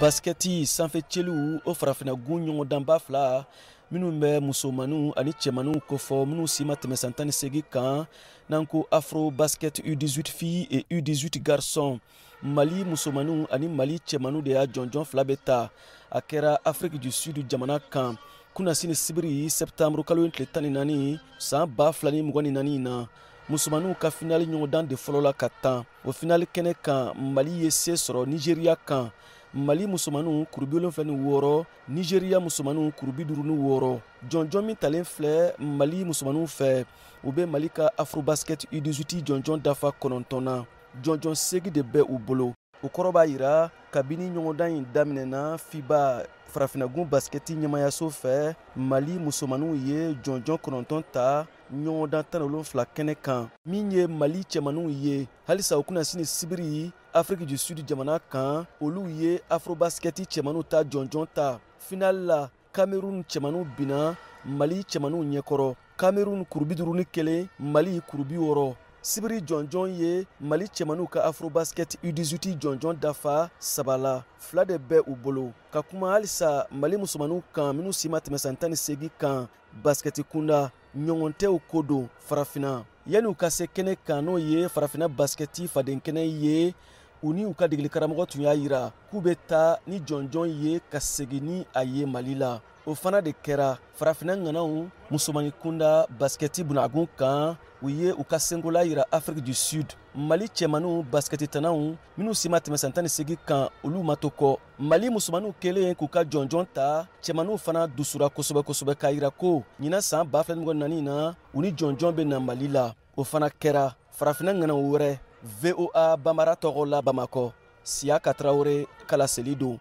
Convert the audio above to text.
Baskɛti sanfɛ cɛliw, o farafinna gun ɲɔgɔndanba fila minnu bɛ musomaninw ani cɛmaninw kofɔ, minnu si ma tɛmɛ san 18 kan, n'an ko Afro Basket U18 filles et U18 garçons, Mali musomaninw ani Mali cɛmaninw de y'a jɔnjɔn fila bɛ ta. A kɛra Afrique du Sud jamana kan kunnasini sibiri, septembre kalo in tile 14, san 2024 na. Musomaninw ka finali ɲɔgɔndan de fɔlɔ la ka tan. O finali kɛnɛ kan, Mali ye se sɔrɔ Nigeriya kan. Mali musomaninw kuru 76, Nigeriya musomaninw kuru 56. Jɔnjɔn min talen filɛ Mali musomaninw fɛ, u bɛ Mali ka Afrobasket U18 jɔnjɔn dafa 9 na. Jɔnjɔn 8 de bɛ u bolo. O kɔrɔ b'a yira, kabini ɲɔgɔndan in daminɛna FIBA farafinnagun basikɛti ɲɛmayaso fɛ, Mali musomaninw ye jɔnjɔn 9 ta ɲɔgɔndan 17 kɛnɛ kan. Min ye Mali cɛmaninw ye, halisa u kunna sini sibiri Afrique du Sud jamana kan, olu ye Afrobaskɛti cɛmaninw ta jɔnjɔn ta. Final la, Cameroun cɛmaninw binna Mali cɛmaninw ɲɛkɔrɔ, Cameroun kuru 51, Mali kuru 60. Sibiri jɔnjɔn ye Mali cɛmaninw ka Afrobasket U18 jɔnjɔn dafa 3 la, 2 de bɛ u bolo. Ka kuma halisa Mali musomaninw kan minnu si ma tɛmɛ san 18 kan, baskɛti kunda ɲɔgɔn tɛw ko don farafinna. Yanni u ka se kɛnɛ kan, n'o ye farafinna baskɛti faden kɛnɛ ye, u ni u ka degeli karamɔgɔ tun y'a yira k'u bɛ taa ni jɔnjɔn ye ka segin ni a ye Mali la. O fana de kɛra. Farafinna ŋanaw musomani kunda baskɛti bunagun kan, u ye u ka senkola yira Afrique du Sud. Mali cɛmaninw baskɛti tanaw minnu si ma tɛmɛ san 18 kan, olu ma to kɔ. Mali musomaninw kɛlen k'u ka jɔnjɔn ta, cɛmaninw fana dusura kosɛbɛ kosɛbɛ, k'a yira ko ɲinan san 2024 na, u ni jɔnjɔn bɛ na Mali la. O fana kɛra. Farafinna ŋanaw wɛrɛ, VOA Banbara tɔgɔ la, Bamakɔ, Siyaka Tarawele kalaseli don.